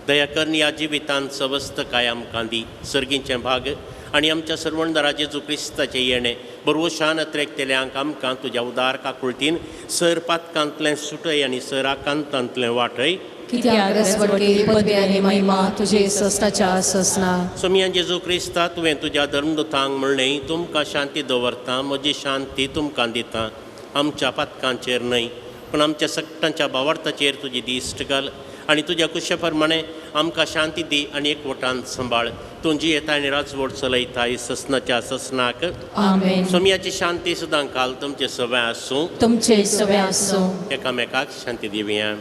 दया करून ह्या जिवितांत सवस्तकाय आमकां दी. सर्गींचें भाग आनी आमच्या सर्वणदारा जेजू क्रिस्ताचें येणें बरवशान त्रेकतेल्यांक आमकां तुज्या उदार काकुळटीन सर पातकांतलें सुटय आनी सर आकांतांतलें वाटय. कित्याक रसवडकी पदवी आनी महिमा तुजे ससनाच्या ससना. सोमया जेजू क्रिस्ता, तुवें तुज्या धर्मदूतांक म्हणलें, तुमकां शांती दवरता, म्हजी शांती तुमकां दिता. आमच्या पातकांचेर न्हय पूण आमच्या सगटांच्या भावार्थाचेर तुजी दिश्ट घाल आनी तुज्या कुशे प्रमाणे आमकां शांती दी आनी एकवटान सांबाळ. तूं जियेता आनी राजवट चलयताय ससनाच्या ससनाक. आमेन. सोमयाची शांती सुद्दां काल तुमचे सगळें आसूं. तुमचे सगळें आसूं. एकामेकाक शांती दिवया.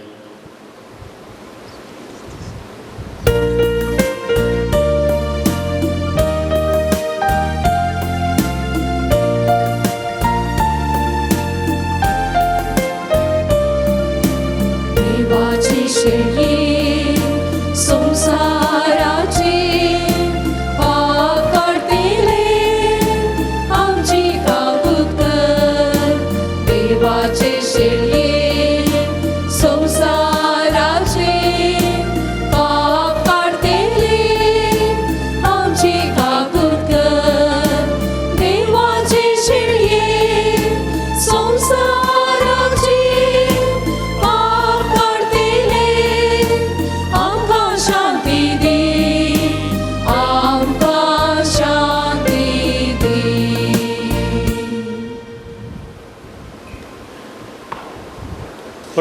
देवाची शेळी संवसाराची पाप काडटले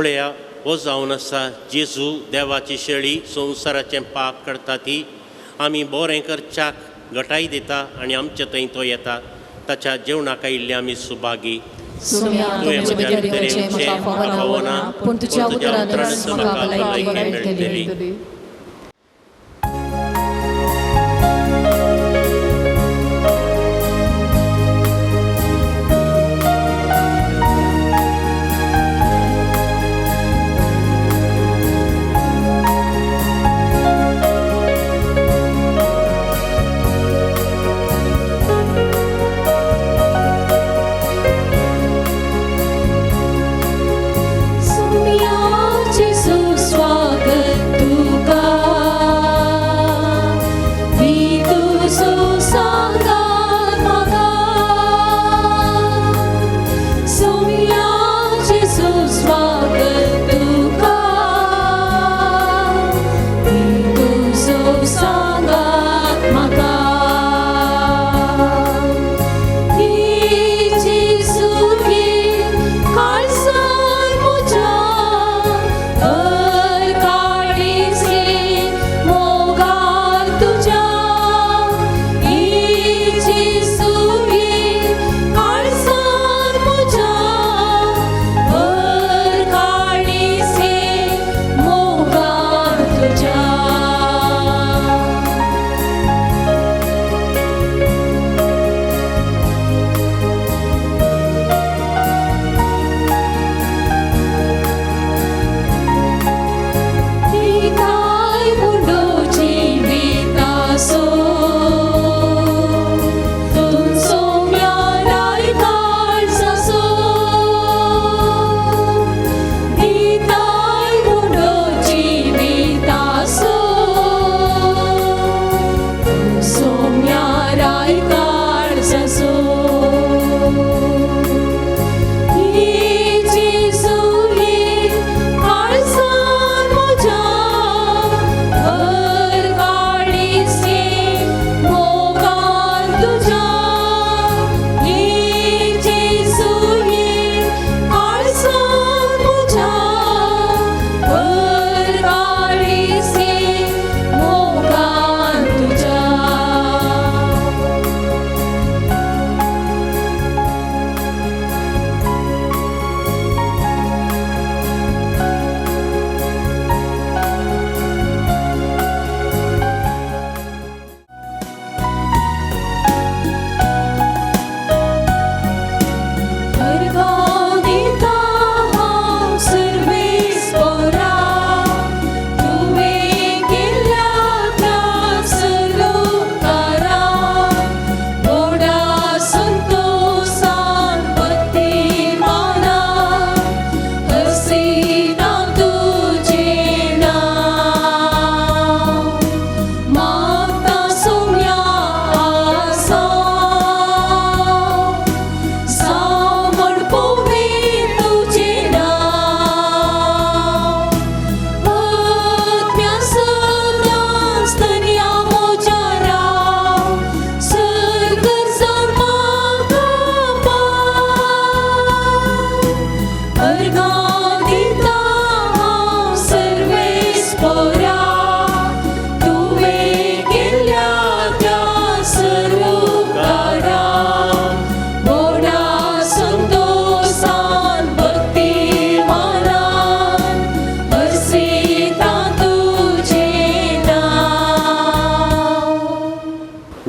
पळया, हो जावन आसा जेजू देवाची शेळी, संवसाराचें पाप करता ती आमी बरें करच्याक घटाय दिता आनी आमचे थंय तो येता. ताच्या जेवणाक आयिल्ले आमी सुभागी. तुवें म्हज्या भितर येवचें म्हाका फावना, पूण तुज्या उतरानच म्हाका भलायकी मेळटली. सुस्वागत तुका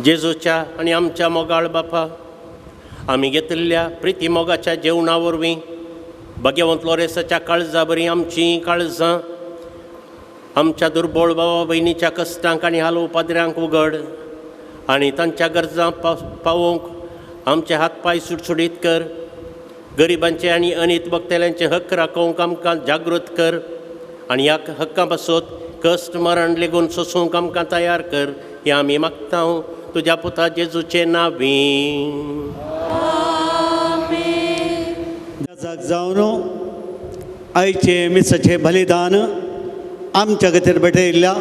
जेजूच्या आनी आमच्या मोगाळ बापा, आमी घेतिल्ल्या प्रिती मोगाच्या जेवणा वरवीं भगवंत लोरेसाच्या काळजा बरी आमचीं काळजां आमच्या दुर्बळ भावा भयणीच्या कश्टांक आनी हाल पाद्र्यांक उगड आनी तांच्या गरजां पावोवंक आमचे हात पांय सुटसुटीत कर. गरिबांचे आनी अनीत बघतल्यांचे हक्क राखोवंक आमकां जागृत कर आनी ह्या हक्कां पासत कश्ट मरण लेगून सोसूंक आमकां तयार कर. हें आमी मागता तुज्या पुता जेजूचे नांवी. जावन आयचे मिसाचें बलिदान आमच्या खातीर भेटयल्ल्या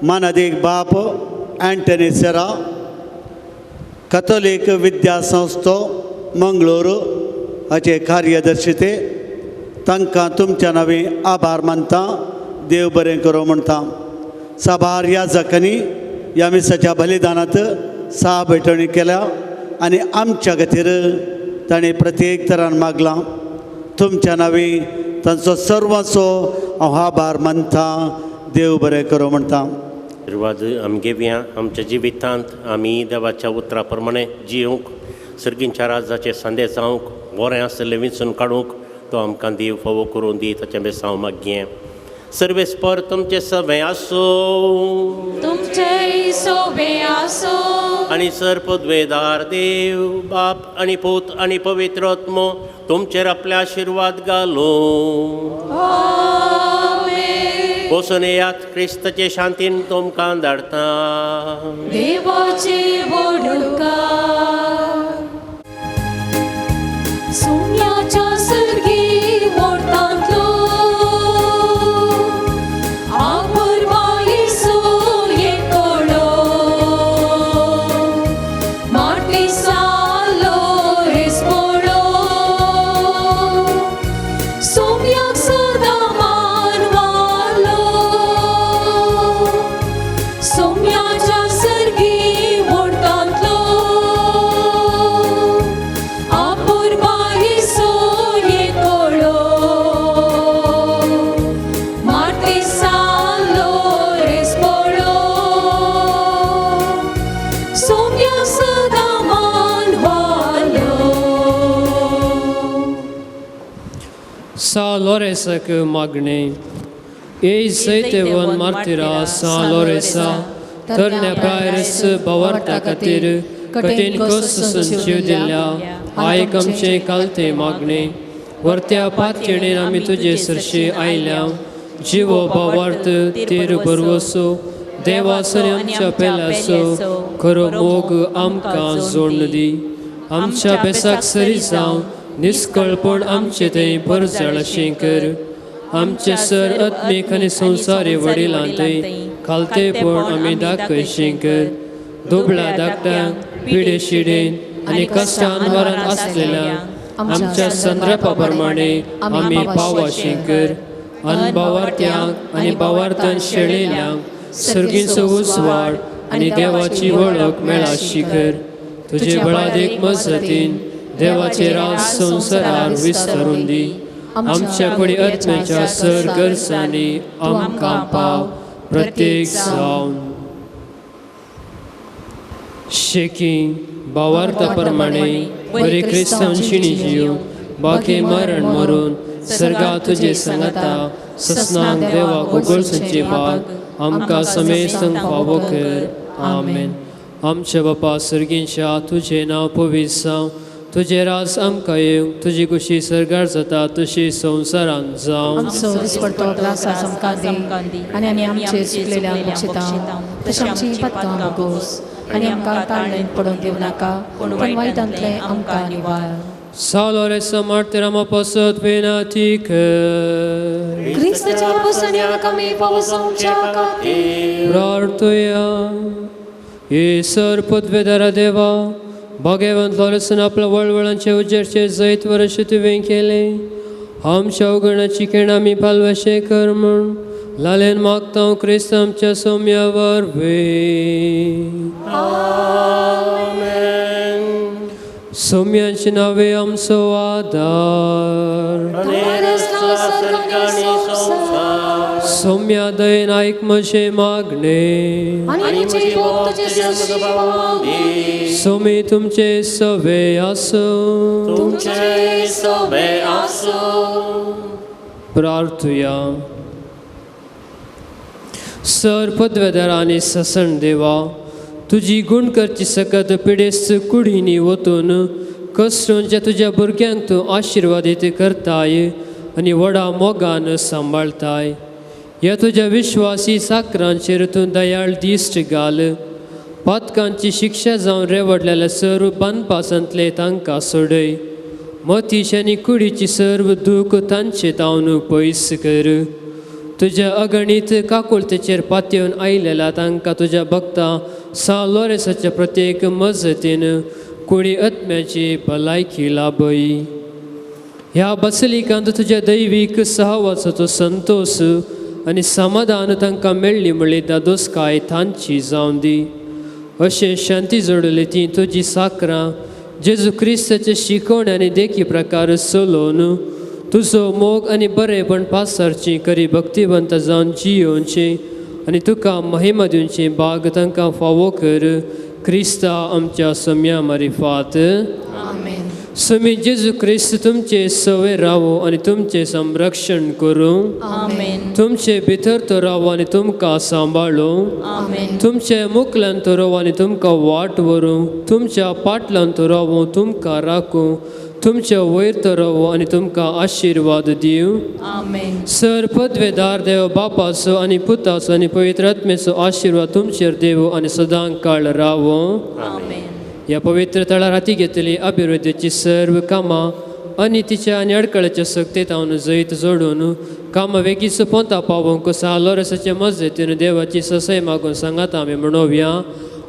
मानादीक बाप अँटनी सेरा, कथोलीक विद्या संस्थो मंगळूर हाचे कार्यदर्शी ते तांकां तुमच्या नांवी आभार मानता, देव बरें करूं म्हणटा। साबार याजकांनी ह्या मिसाच्या बलिदानांत सा भेटवणी केल्या आनी आमच्या खातीर ताणें प्रत्येक तरान मागलां। तुमच्या नांवी तांचो सर्वांचो हांव आभार मानता, देव बरें करूं म्हणटा। आशिर्वाद आमी घेवया आमच्या जिवितांत आमी देवाच्या उतरा प्रमाणे जिवंक, सर्गींच्या राजाचे संदेश जावंक, बरें आसलें विंचून काडूंक तो आमकां देव फावो करून दी ताचें बेसांव मागयें। सर्वेस्पर तुमचें सगळें आसूं, तुमचें सोबें आसूं। आनी सर पदवेदार देव बाप आनी पूत आनी पवित्र आत्मो तुमचेर आपले आशिर्वाद घालूं। बसून येयात, क्रिस्ताचे शांतीन तुमकां धाडटा। देवाचे वडकार सुम्याच्या सर्गी मोडतांतलो आपुरबायेचो एकोडो मार्टिसालो रेस्पोडो सोम्याक सदां मानवालो सोम्याच्या सर्गी मोडतांतलो आपुरबायेचो एकोडो मार्टिसालो रेस्पोडो सोम्याक सदां मानवालो। सा लोरेसाक मागणें ए जैतेवन मार्तिरा सा लोरेसा तरण्या प्रायस बावर्ता खातीर कठीण कसून जीव दिल्ल्या आयक आमचें कालते मागणें। वरत्या पातयेणेन आमी तुजे सरशी आयल्या, जिवो बावार्थ तेर भरवसो देवासनी आमच्या पेल्याचो खरो मोग आमकां जोडून दी। आमच्या बेसाक सरी जावं निस्कळपण आमचें थंय परजळ अशें कर। आमचे सर आत्मीक आनी संवसारी वडिलां थंय खालतेपण आमी दाखयशें कर। दुबळ्या धाकट्यांक पिडे शिडेन आनी कश्टान वरान आसलेल्या आमच्या संद्रपा प्रमाणे आमी पावाशें कर। आनी बावार्थ्यांक आनी बावार्थान शेळेल्यांक सर्गीचो उजवाड आनी देवाची वळख मेळाशी कर। तुजे बळादेक मजतीन देवाचे राज संवसारार विस्तारून दी। आमच्या कुडी आत्म्याच्या सर गरजांनी आमकां पाव प्रत्येक जावन। शेकी बावार्था प्रमाणे बरी क्रिस्तांव शिणी जीव बाकी मरण मरून सर्गा तुजे सांगाता ससनांक देवाक उगडसुंची भाग आमकां समेस्तंक फावो कर। आमेन। आमच्या बापा सर्गींच्या तुजें नांव पवित्र जावं, तुजें राज आमकां येवं, तुजी खुशी सर्गार जाता तशी संवसारांत जावं। आमचो दिसपडतो ग्लास आज आमकां दी आनी आमी आमचे चुकलेल्यांक बक्षिता तशें आमची पातकां भोगोस आनी आमकां ताळणेंत पडून दिवं नाका, पूण वायटांतलें आमकां निवार। सा लोरेसा मार्तिरा पासत विनती कर। क्रिस्ताच्या बसण्याक आमी पावसाच्या खातीर प्रार्थुया। हे सर पदवेदारा देवा, भाग्यवंत लोरेसान आपल्या वळवळांचे उजेरचे जैत वर्ष तुवें केलें, आमच्या अवगणाची केण आमी पालवशें कर म्हूण लालेन मागता क्रिस्त आमच्या सोम्या वरवीं। सोम्याचे नावे आमचो आदार, सोम्या दयेन आयक म्हजें मागणें, सोमी तुमचे सवे आसूं। प्रार्थुया। सर पदवेदार आनी ससन देवा, तुजी गुण करची सकत पिडेस्त कुडींनी वतून कसरूंच्या तुज्या भुरग्यांक तूं आशिर्वादीत करताय आनी व्हडा मोगान सांबाळताय। ह्या तुज्या विश्वासी साकरांचेर तूं दयाळ दिश्ट घाल, पातकांची शिक्षा जावन रेवडलेल्या सर्व बांदपासांतले तांकां सोडय, मतीश आनी कुडीची सर्व दूख तांचे तावन पयस कर। तुज्या अगणीत काकुळतेचेर पातयेवन आयलेल्या तांकां तुज्या भक्ता सा लोरेसाच्या प्रत्येक मजतीन कुडी आत्म्याची भलायकी लाभय। ह्या बसलिकांत तुज्या दैवीक सहवासाचो संतोश आनी समाधान तांकां मेळ्ळी म्हणली दादोसकाय तांची जावन दी. अशें शांती जोडली ती तुजी साकरां जेजू क्रिस्ताचे शिकवण आनी देखी प्रकार चलोवन तुजो मोग आनी बरेपण पासारची करी भक्तिवंत जावन जियोवची आनी तुका महिमा दिवची बाग तांकां फावो कर. क्रिस्ता आमच्या सम्या मारिफात. सुमी जेजू क्रिस्त तुमचे सवे रावो आनी तुमचें संरक्षण करूं. तुमचे भितर तो रावो आनी तुमकां सांबाळूं. तुमचे मुखल्यान तो रावो आनी तुमकां वाट व्हरूं. तुमच्या पाटल्यान तो रावो तुमकां राखूं. तुमच्या वयर तो रावो आनी तुमकां आशिर्वाद दिवं. सर पदवेदार देव बापाचो आनी पुताचो आनी पवित्र आत्म्याचो आशिर्वाद तुमचेर देवो आनी सदां काळ रावो. ह्या पवित्र तळार हाती घेतली अभिवृद्धीची सर्व कामां आनी तिच्या आनी अडकळाच्या सक्तेत हांव जैत जोडून कामां वेगीच पोंता पावोवंक सा लोरसाचे मजतीन देवाची ससय मागून सांगात आमी म्हणोवया.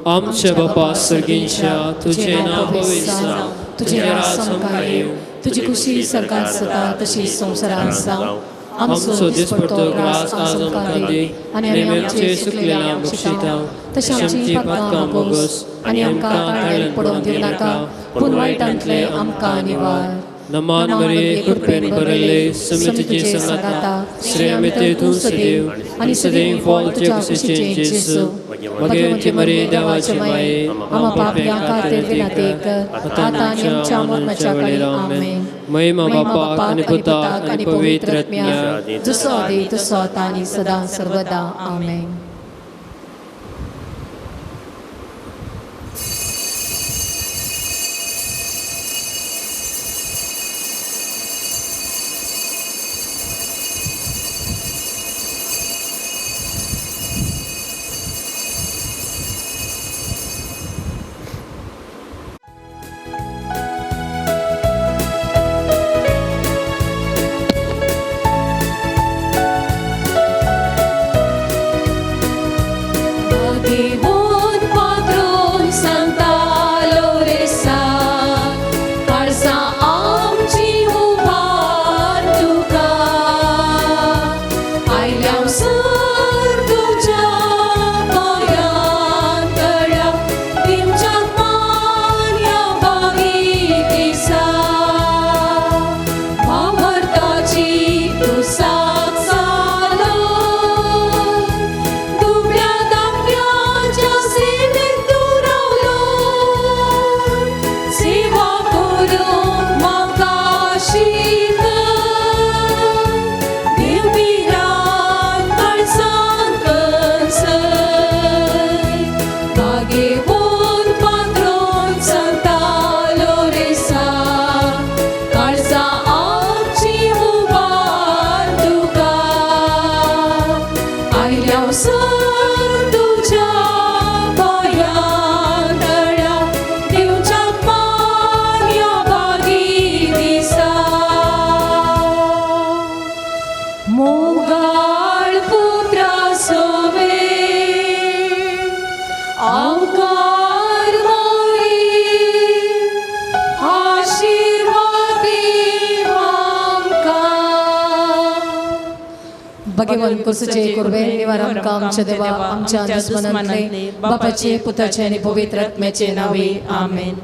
आमच्या बापा सर्गींच्या, तुजें नांव पवित्र जावं, तुजें राज आमकां येवं, तुजी खुशी सरकार जाता तशी संवसारांत जावं. आमचो दिसपडतो ग्रास आज आमकां दी आनी आमचे चुकलेल्या बक्षिता तशें आमची पातकां भोगस आनी आमकां ताळ्यान पडोवंक दिवं नाका, पूण वायटांतलें आमकां निवार. नमान मरिये, कृपेन भरिल्ले, सुमी तुजे संगाता, स्त्रियां भितर तूं सदैव आनी सदैव फॉल तुज्या कुशीचें जेजू. भगवती मरिये देवाची माये, आम्हा पापयां खातीर विनंती कर, आतां आनी आमच्या मरणाच्या वेळार. आमेन. महिमा बापाक आनी पुताक आनी पवित्र आत्म्याक, जसो आदी तसो आतां आनी सदां सर्वदा. आमेन. भगवान कुर्सचे कुर्बे निवार आमकां आमच्या देवा आमच्या दुस्मनांतले बापाचे पुताचे आनी पवित्र आत्म्याचे नावे. आमेन.